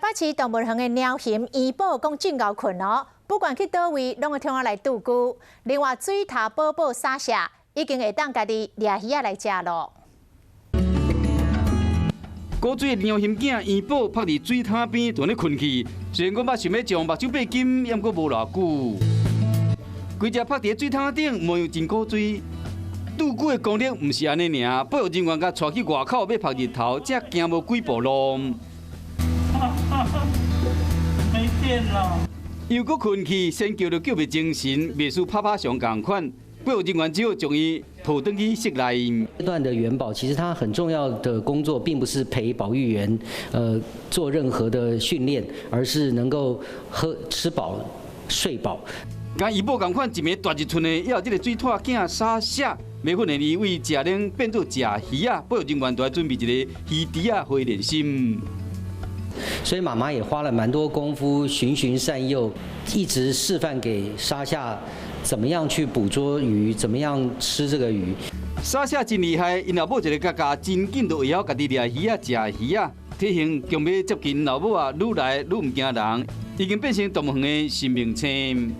北市動物園的貓熊怡寶講真𠢕睏哦，不管去佗位，攏會衝仔來駐居。另外，水獺寶寶沙夏已經會當家己掠魚仔來食囉。古錐的貓熊囝怡寶趴佇水潭邊就按呢睏去，雖然講捌想欲將目睭閉緊，毋過無偌久。規隻趴佇水潭頂，模樣真古錐。駐居的功能毋是按呢爾，保育人員共帶去外口欲曝日頭，才行無幾步路。沒電了。又閣睏去，先叫都叫袂精神，袂輸拍拍相仝款。保育人員只好將伊抱轉去室內。這段的員保其實他很重要的工作，並不是陪保育員，做任何的訓練，而是能夠喝吃飽、睡飽。佮怡寶仝款，一暝大一寸的，猶有這个水獺囝沙夏，欲訓練伊為食奶變做食魚仔，保育人員都愛準備一个魚池仔予伊練習。所以媽媽也花了蠻多功夫，循循善誘，一直示範給沙夏怎麼樣去捕捉魚，怎麼樣吃這個魚。沙夏真厲害，𪜶老母一个共教，真緊就會曉家己掠魚仔、食魚仔，體型強欲接近老母啊，愈來愈毋驚人，已經變成動物園的新明星。